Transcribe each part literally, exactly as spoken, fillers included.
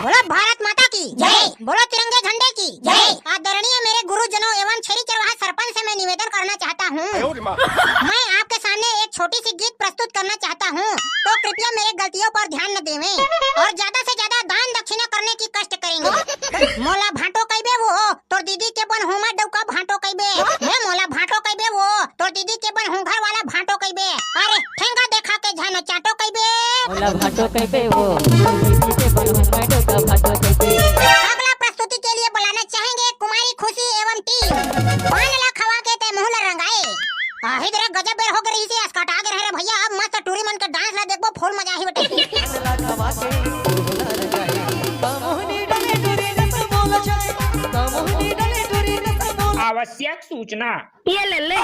बोलो भारत माता की जय। बोलो तिरंगे झंडे की जय। आदरणीय मेरे गुरुजनों एवं छेरी चरवाहा सरपंच से मैं निवेदन करना चाहता हूँ। मैं आपके सामने एक छोटी सी गीत प्रस्तुत करना चाहता हूँ, तो कृपया मेरे गलतियों पर ध्यान न देवें और ज्यादा से ज्यादा दान दक्षिणा करने की कष्ट करेंगे। मोला भांटो कहिबे वो, तोर दीदी के बन हूँ मैं डौका भांटो कहिबे। हे मोला भांटो कहिबे वो, तोर दीदी के बन हूँ घर वाला भांटो कहिबे। अरे ठेंगा देखा के झन चाटो कहिबे। मोला भांटो कहिबे वो, तोर दीदी के बन हूँ मैं डौका भांटो कहिबे। अगला प्रस्तुति के लिए बुलाना चाहेंगे कुमारी खुशी एवं टीम। पान ला खवा के ते मुंह ला रंगाए। आही दे रे, गजब बेर हो गे रहिसे, असकटा गे रहे रे भैया। अब मस्त टूरी मन के डांस ला देखबो, फुल मजा आही बेटे। आवश्यक सूचना। ये ले ले।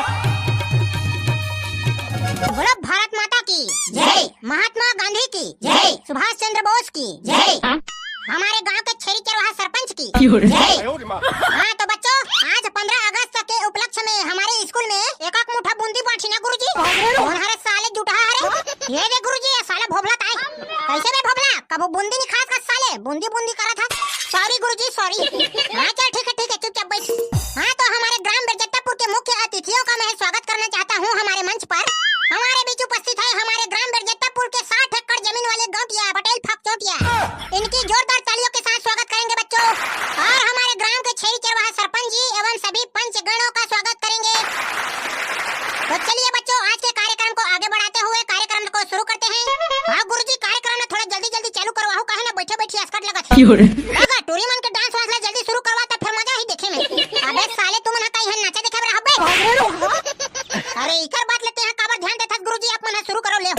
बोलो भारत माता की जय। महात्मा गांधी की जय। सुभाष चंद्र बोस की जय। हमारे गांव के छेरी चरवाहा सरपंच की जय। हाँ तो बच्चों, आज पंद्रह अगस्त के उपलक्ष्य में हमारे स्कूल में एक एक मुठा बूंदी बांटी ना गुरुजी। कौन हरे साले जुटा हरे? ये दे गुरुजी, ये साला भोभला ताय। कैसे बे भोभला? कबो बूंदी नहीं खास का साले, बूंदी बूंदी करा था। सॉरी गुरुजी, सॉरी। हाँ चल ठीक है, ठीक है, चुपचाप बैठ। हाँ तो हमारे ग्राम बिरजत्तापुर के मुख्य अतिथियों का मैं स्वागत करना चाहता हूँ हमारे मंच पर। हमारे बीच उपस्थित है हमारे ग्राम बिरजत्तापुर के साठ एकड़ जमीन वाले गौंटिया पटेल फकचौटिया। इनकी जोरदार तालियों के साथ स्वागत करेंगे बच्चों। और हमारे ग्राम के छेरी चरवाहा सरपंच जी एवं सभी पंच गणों का स्वागत करेंगे। तो चलिए बच्चों, आज के कार्यक्रम को आगे बढ़ाते हुए कार्यक्रम को शुरू करते हैं। हाँ गुरुजी, कार्यक्रम ला थोड़ा जल्दी जल्दी चालू करवाओ, काहे ना बैठे बैठे असकट लगत है। क्यों रे? देखा, टूरी मन के डांस वांस ला जल्दी शुरू करवा, तो फिर मजा ही देखे में। अबे साले, तुमन हा कहीं नाचा देखे बर हब्बे? अरे इकर बात लेते हैं, काबर ध्यान देथस गुरुजी, आप मन हा शुरू करो ले।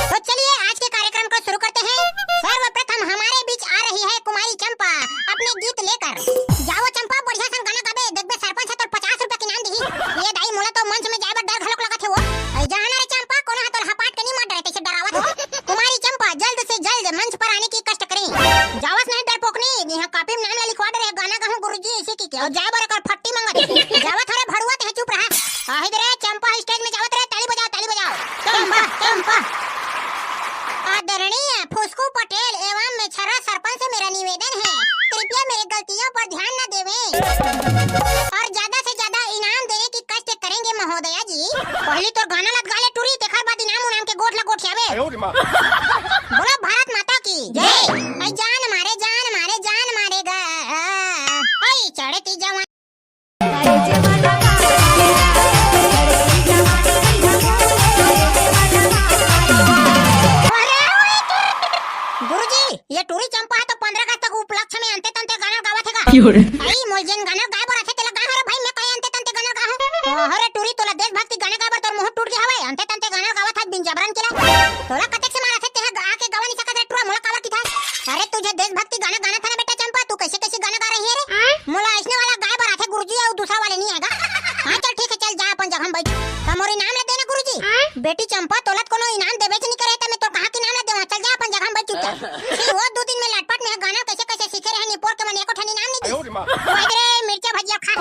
तो चलिए आज के कार्यक्रम को शुरू करते हैं। सर्वप्रथम हमारे बीच आ रही है कुमारी चंपा अपने गीत लेकर। जाओ चंपा, बढ़िया सन गाना गाबे, देखबे सरपंच ह तोर पचास रुपया के इनाम दिही। ये दाई, मोला तो मंच में जाए बर डर घलोक लगत हे वो। ऐ जहाँ ना रे चंपा, कोनो ह तोर हपाट के नहीं मार डरे, तैसे डरावत हे। कुमारी चंपा जल्द से जल्द मंच पर आने की कष्ट करें। जावस नहीं डरपोकनी, यहाँ कॉपी में नाम ला लिखवा डरे, गाना गाहूँ गुरुजी इसी की क्या? और जाए बर एकर फट्टी मंगत। जावत हरे भड़ुआ, ते चुप रहा। आही दे रे चंपा, स्टेज में जावत रे, ताली बजाओ, ताली बजाओ। चंपा, चंपा। आदरणीय फुसकू पटेल एवं मेछर्रा सरपंच से मेरा निवेदन है, कृपया मेरे गलतियों पर ध्यान न देवें और ज्यादा से ज्यादा इनाम देने की कष्ट करेंगे महोदया जी। पहली तोर गाना ला गा ले टूरी, तेखर बाद इनाम उनाम के गोठ ला गोठियाबे। बोलो भारत माता की जय। ऐ जान मारे, जान मारे, जान मारेगा। ऐ चढ़ती जवान। गुरुजी, ये टूरी चंपा ह तो पंद्रह अगस्त के उपलक्ष्य में अंते तंते गाना गावत हे गा। क्यों रे? आई मोल जेन गाना गाए बर आथे तेला गाए हरे भाई, मैं कहे अंते तंते गाना गाहूं। ओहो रे टूरी, तोला देशभक्ति गाना गाए बर तोर मुंह टूट गे हवे, अंते तंते गाना गावत हस बिन जबरन के ला। तोला कतेक से मार आथे, तेहा गा के गावा नहीं सकत रे टूरा, मोला काबर किथस? अरे तुझे देशभक्ति गाना गाना था ना बेटा चंपा, तू कैसे कैसे गाना गा रही है रे? मोला ऐसने वाला गाए बर आथे गुरुजी, अउ दूसरा वाले नहीं आएगा। हाँ चल ठीक है, चल जा अपन जगह में बैठ। त मोर इनाम ला देना गुरुजी। बेटी चंपा, तोला त कोनो इनाम देबे च नहीं करे, त मैं तोर कहाँ के इनाम ला देवा? चल जा अपन जगह में बैठ चुपचाप। फिर वो दो दिन में लटपट में गाना कैसे कैसे सीखे रहे निपोर के, मन एको ठन इनाम नहीं दी। अरे मिर्चा भजिया खा।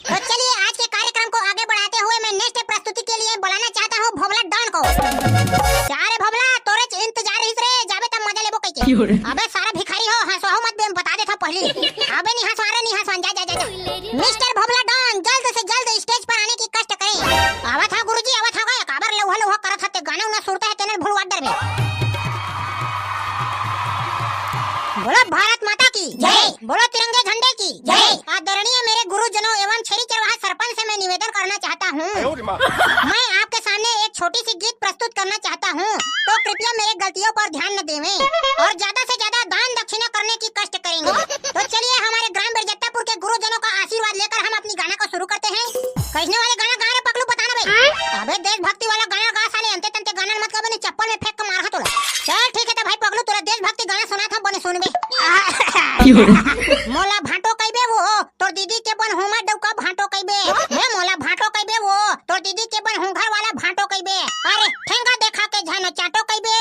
तो चलिए आज के कार्यक्रम को आगे बढ़ाते हुए मैं नेक्स्ट प्रस्तुति के लिए बुलाना चाहता हूँ भोभला डॉन को। जा रे भोभला, तोरे च इंतजार रहिस रे, जाबे तब मजा लेबो कहिके। अबे सारा भिखारी हो, हंसवाहू मत बे, बता देथव पहली। अबे नहीं हंसवा रे, नहीं हंसवा, जा, जा, जा, जा। मिस्टर भोभला डॉन, जल्द से जल्द स्टेज पर आने की कष्ट करें। आवत हा गुरुजी, आवत हा, काबर लौहा लौहा करत हा, ते गाना उना सुरता है, तेनल भुलवा डरबे। बोलो भारत माता की जय। बोलो तिरंगे झंडे की जय। आदरणीय मेरे गुरुजनों एवं छेरी चरवाहा सरपंच से मैं निवेदन करना चाहता हूँ, मैं आपके सामने एक छोटी सी गीत प्रस्तुत करना चाहता हूँ, तो कृपया मेरे गलतियों पर ध्यान न देवें और ज्यादा से ज्यादा दान दक्षिणा करने की कष्ट करेंगे। तो चलिए हमारे ग्राम बिरजत्तापुर के गुरुजनों का आशीर्वाद लेकर हम अपनी गाना को शुरू करते हैं। कैसने वाले गाना गा रे पगलू, बता ना बे। अबे देशभक्ति वाला गाना गा साले, अंते तंते गाना मत गा बे, नहीं चप्पल में फेंक के मारहा तोला। चल ठीक है तो भाई पगलू, तोला देशभक्ति गाना सुनाथंव, बने सुनबे। मोला भांटो कहिबे वो, तोर दीदी के बन हूँ मैं डौका भांटो कहिबे। हे मोला भांटो कहिबे वो, तोर दीदी के बन हूँ घर वाला भांटो कहिबे। अरे ठेंगा देखा के झन चाटो कहिबे।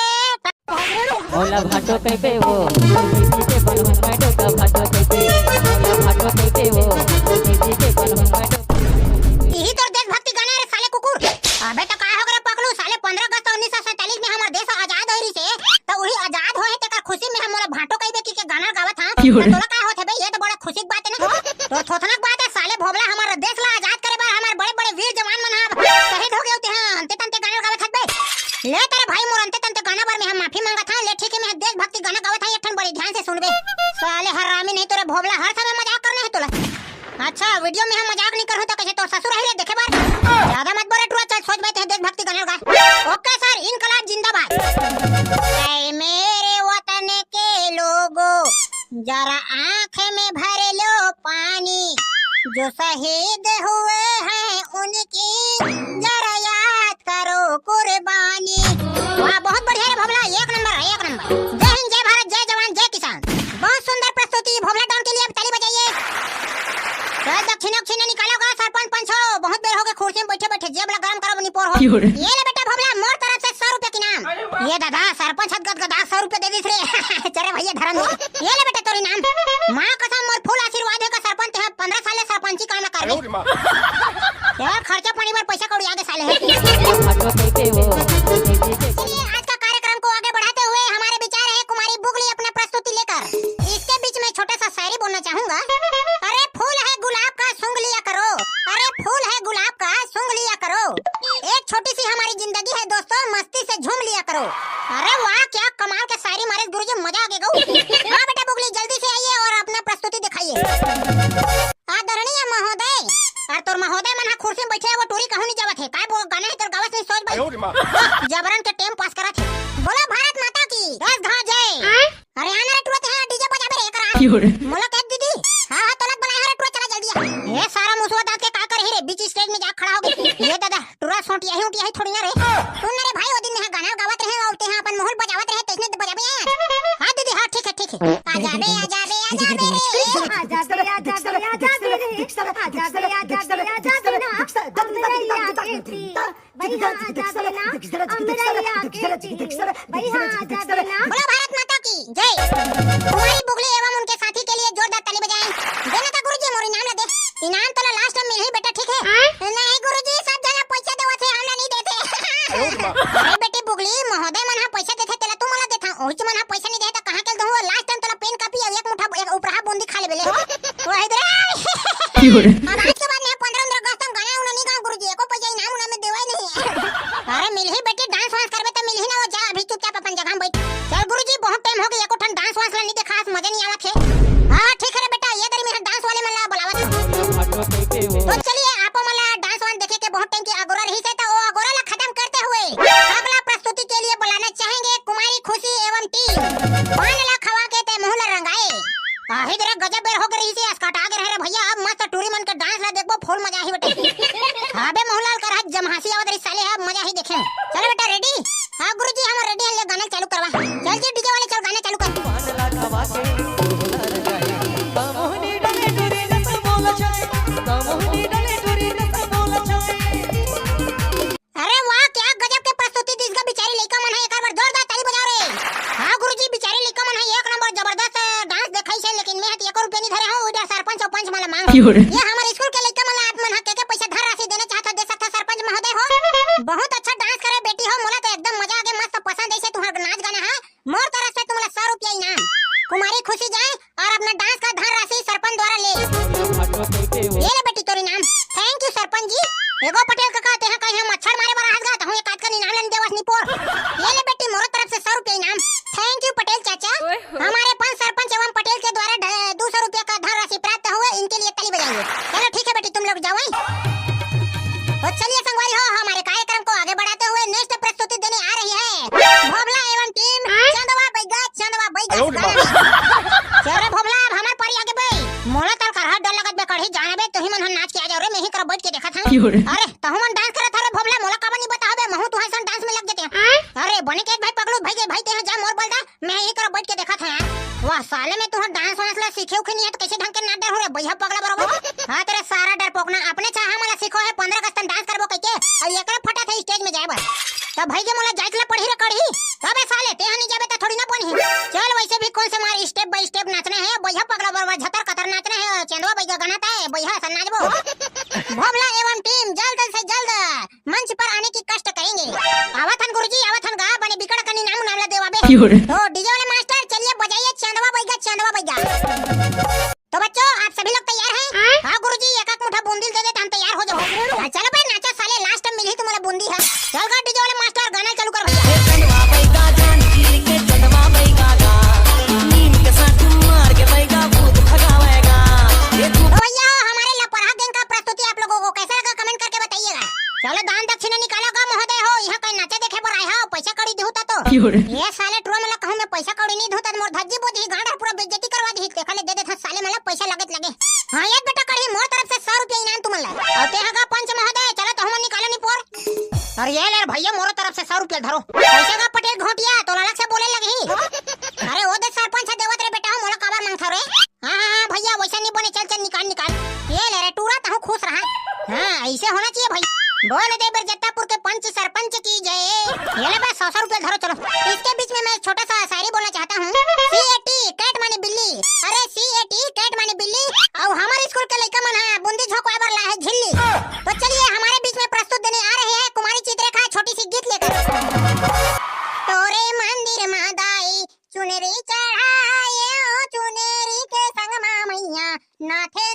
मोला भांटो कहिबे वो, तोर दीदी के बन हूँ मैं डौका भांटो कहिबे। मोला भांटो कहिबे वो, तोर दीदी के बन हूँ मैं डौका। इही तोर देशभक्ति गाना रे साले कुकुर। अबे तो का हो गे रे पगलू, साले पंद्रह अगस्त उन्नीस सौ सैंतालीस में हमर देश आजाद होय रहिसे, तो उही आजाद होय हे तेकर खुशी में हम मोला भांटो कहिबे कि के गाना गावत हा। क्यों रे? त तोला काय होथे बे? ये तो बड़ा खुशी के बात है ना। तोर थोथना के बात है साले भोभला, हमर देश ला आजाद करे बर हमर बड़े-बड़े वीर जवान मन हा शहीद हो गए होते हैं, अंते तंते गाना गावत हस बे। ले तेरे भाई मोर अंते तंते गाना बर मैं हम माफी मांगत हा। ले ठीक है, मैं देशभक्ति गाना गावत हा, एक ठन बड़ी ध्यान से सुनबे। साले हरामी नहीं तोरे भोभला, हर समय मजाक करना है तोला। अच्छा, वीडियो में हम मजाक नहीं करहूं तो कैसे तोर ससुर है रे देखे बर? ज्यादा मत बोले टुरा, चल सोच बैठे हैं देशभक्ति गाना गा। ओके सर, इनकलाब जिंदाबाद। ऐ मेरे वतन के लोगो, जरा आंख में भर लो पानी, जो शहीद हुए हैं उनकी जरा याद करो कुर्बानी। वाह, बहुत बढ़िया रे भोभला, एक नंबर, एक नंबर। जय हिंद, जय भारत, जय जवान, जय किसान। बहुत सुंदर प्रस्तुति, भोभला डॉन के लिए अब ताली बजाइए। तो दक्षिणा उक्षिणा निकालो गा सरपंच पंच हो, बहुत देर हो गए कुर्सी में बैठे बैठे, जेब ला गरम करो निपोर हो। क्यों रे? ये ले बेटा भोभला, मोर तरफ से सौ रुपया के इनाम। ये दादा, सरपंच हत गदगदा सौ रुपया दे दिस रे। चल रे भैया धरम दे। ये ले बेटा तोर इनाम। माँ कसम मोर full आशीर्वाद है का सरपंच है, पन्द्रह साल ले सरपंची काम करबे। अरे माँ। यार खर्चा पानी बर पैसा कौड़ी आगे साले। चलिए, आज का कार्यक्रम को आगे बढ़ाते हुए हमारे बीच आ रहे कुमारी बुगली अपना प्रस्तुति लेकर। इसके बीच में छोटा सा शायरी बोलना चाहूंगा। अरे फूल है गुलाब का सूंघ लिया करो, अरे फूल है गुलाब का सूंघ लिया करो, एक छोटी सी हमारी जिंदगी है दोस्तों, मस्ती से झूम लिया करो। अरे वाह, क्या कमाल के शायरी मारे गुरुजी, मजा आ गया गऊ। हाँ बेटा बुगली, जल्दी से आइए और अपना प्रस्तुति दिखाइए। आदरणीय महोदय, अरे तोर महोदय मन हा कुर्सी में बैठे है, वो टूरी कहूं नहीं जावत है, काय वो गाना है तोर गावत नहीं सोच भाई। अरे माँ। जबरन के टाइम पास करत है। बोलो भारत माता की दस घा जय। अरे आना रे टुरा, ते हा डीजे बजाबे रे करा। क्यों रे? मोला कह दीदी। हाँ हाँ, तोला बुलाए हो रे टुरा, चला जल्दी आ। ये सारा मुसवा दांत के का कर ही रे, बीच स्टेज में जा खड़ा हो गए। ये दादा टुरा सोटिया ही उटिया ही थोड़ी ना रे। सुन ना रे भाई, वो दिन में गाना गावत रहे और ते हा अपन मुहुल बजावत रहे, तैसने तो बजाबे यार। हाँ दीदी हाँ, ठीक है ठीक है। आजाबे आजाबे आजाबे रे। आजाबे आजाबे आजाबे रे। आजाबे आजाबे आजाबे ना। अमरैया के पी। भैया आजाबे ना, अमरैया के पी। भैया आजाबे ना। बोलो भारत माता की जय। कुमारी बुगली एवं उनके साथी के लिए जोरदार ताली बजाएं। देना था गुरुजी मोर इनाम ला दे। इनाम तोला लास्ट में मिलही बेटा, ठीक है? नहीं गुरुजी, सब जना पैसा देवत है, हमला नहीं देते। अरे बेटी बुगली, महोदय मन हा पैसा देथे, तेला तू मोला देथा, ओहिच मन हा पैसा नहीं देहे त कहाँ के दूँ? वो लास्ट टाइम तोला पेन कॉपी अउ एक मुठा एक उपरहा बूंदी खा लेबे ले। वही दे। अब आज के बाद मैं पन्द्रह पन्द्रह अगस्त में गाना उना नहीं गाऊँ गुरुजी, एको पैसा इनाम उनाम में देवाई नहीं। अरे मिलही बेटी, डांस वांस करबे त मिलही ना, वो जा अभी चुपचाप अपन जगह में बैठ। चल गुरुजी, बहुत टाइम हो गया, एको ठन डांस वांस ला नहीं देखा, आज मजा नहीं आवत है। हाँ ठीक है रे बेटा, ये दरी में डांस वाले मन ला बुलावत हूँ। तो चलिए, आप मन ला डांस वांस देखे के बहुत टाइम की अगोरा रही से, तो वो अगोरा ला खत्म करते हुए अगला प्रस्तुति के लिए बुलाना चाहेंगे कुमारी खुशी एवं टीम। पान ला खवा के ते मुंह ला रंगाए। आही दरे गजब बेर हो गई से, अस्कटा गे रहे रे भैया। अब मस्त टूरी मन के डांस ला देखबो, फुल मजा ही बटे। अबे मोहनलाल कर हज जमहासी आवत रही साले, अब मजा ही देखे। चलो बेटा रेडी? हाँ गुरुजी हम रेडी हैं, ले गाना चालू करवा। चल जी डीजे वाले चल गाना चालू कर। अरे वाह, क्या गजब के प्रस्तुति दिस गा बिचारी लइका मन है, एक बार जोरदार ताली बजाओ रे। हाँ गुरुजी, बिचारी लइका मन है, एक नंबर जबरदस्त डांस देखाई से, लेकिन मैं तो एको रुपया नहीं धरे हूँ, उधर सरपंच और पंच मन ला मांग। ये हमर स्कूल के लइका मन ला आप मन हा के के पैसा धन राशि देना चाहत हा, दे सकत हा सरपंच महोदय हो। बहुत अच्छा डांस करे बेटी हो, मोला तो एकदम मजा आ गया, मस्त पसंद ऐसे तुम्हारा नाच गाना है। मोर तरफ से तुमला सौ रुपया इनाम। कुमारी खुशी जाए और अपना डांस का धन राशि सरपंच द्वारा ले। ये ले बेटी तोर इनाम। Thank you sarpanch ji. एगो पटेल काका, तेहा कहीं हम मच्छर मारे बर आहस गा, तहूं एक आध का इनाम लेने देवस निपोर। ये ले बेटी मोरो तरफ से सौ रुपया इनाम। Thank you पटेल चाचा। हमारे पंच सरपंच एवं पटेल के द्वारा ढ-, दो सौ रुपया का धन राशि प्राप्त हुए, इनके लिए ताली बजाइए। चलो ठीक है बेटी, तुम लोग जाओ। तो चलिए संगवारी हो, हमारे कार्यक्रम को आगे बढ़ाते हुए next प्रस्तुति देने आ रही है भोभला एवं टीम चंदवा बैगा, चंदवा बैगा। चल रे भोभला, अब हमर पारी आगे बे। मोला तल कर हर डर लगत बे, कढ़ी जाने बे, तुही मन हन नाच के आ जाओ रे, मैं ही कर बैठ के देखत हूँ। अरे तहु मन डांस करत हरे भोभला, मोला काबर नहीं बताओ बे, महू तुहार सन डांस में लग जाते हैं। अरे बने के भाई पगलू भाई के भाई ते जा मोर बलदा, मैं ही कर बैठ के देखत हूँ यार। वाह साले, मैं तुहार डांस वांस ला सीखे उखे नहीं है तो कैसे ढंग के नाच डर हो रे बैहा पगला बरोबर। हाँ तेरे सारा डर पोकना, अपने चाहा मला सीखो है, पन्द्रह अगस्त डांस करबो कह के, और ये कर फटा था स्टेज में जाए बस। तब भाई के मोला जाइक ला पढ़ी रे कढ़ी। तबे साले, तेहा नहीं जाबे त थोड़ी ना बनही। चल, वैसे भी कौन से मार step by step नाचना है, बैहा पगला बरवा झतर कतर नाचना है, चंदवा बैगा गाना तय, बैहा सन नाचबो। भोभला एवं टीम जल्द से जल्द मंच पर आने की कष्ट करेंगे। आवत हन गुरुजी, आवत हन गा, बने बिकट कनी नाम नाम ला देवाबे। तो डीजे वाले मास्टर, चलिए बजाइए चंदवा बैगा। तो बच्चों, आप सभी लोग तैयार हैं? हाँ गुरुजी, एक एक मुठा बूंदी दे दे त हम तैयार हो जाबो। हाँ, चलो बे, नाचा साले, last time मिलही तुम्हारा बूंदी है। चल गा DJ वाले मास्टर, गाना चालू कर भैया। तो भैया, हमारे लपरहा गैंग का प्रस्तुति आप लोगों को कैसा लगा, comment करके बताइएगा। चलो दान दक्षिणा निकालो गा महोदय हो, यहाँ कहीं नाचे देखे बर आए हो, पैसा कौड़ी दिहू ता तो। ये साले टुरा मन ला कहूँ मैं पैसा कौड़ी नहीं दूँ ता मोर धज्जी बोझ ही गांड हर पूरा बेइज्जती करवा दी, तेखा ले दे देथन साले मन ला पैसा लगे त लगे। हाँ ये बेटा कढ़ी मोर तरफ से सौ रुपया इनाम तुमन ला। अउ ते हगा पंच महोदय, चलो तो हमन निकालो नी पोर। अरे ये ले रे भैया, मोरो तरफ से सौ रुपया धरो। कैसे गा पटेल घोटिया, तो अलग से बोले लगही। अरे ओ दे सरपंच ह देवत रे बेटा, मोला काबर मांगथव रे? हाँ, हाँ, हाँ, भैया, वैसा नहीं बने, चल, चल, निकाल, निकाल। ये ले रे टूरा, तहूँ खुश रहा। हाँ, ऐसे होना चाहिए भाई। बोल दे बिरजत्तापुर के पंच सरपंच की जय। ये ले बे, सौ सौ रुपया धरो, चलो। इसके बीच में मैं छोटा सा शायरी बोलना चाहता हूँ। C A T, cat माने बिल्ली। अरे C A T, cat माने बिल्ली। अउ हमारे स्कूल के लइका मन हा बूंदी झोंकवाए बर ला है झिल्ली। तो चलिए, हमारे बीच में प्रस्तुत देने आ रहे हैं कुमारी चित्ररेखा, छोटी सी गीत लेकर। तोरे मंदिर मा दाई चुनरी चढ़ाए, ओ चुनरी के संग मा मैया नाथे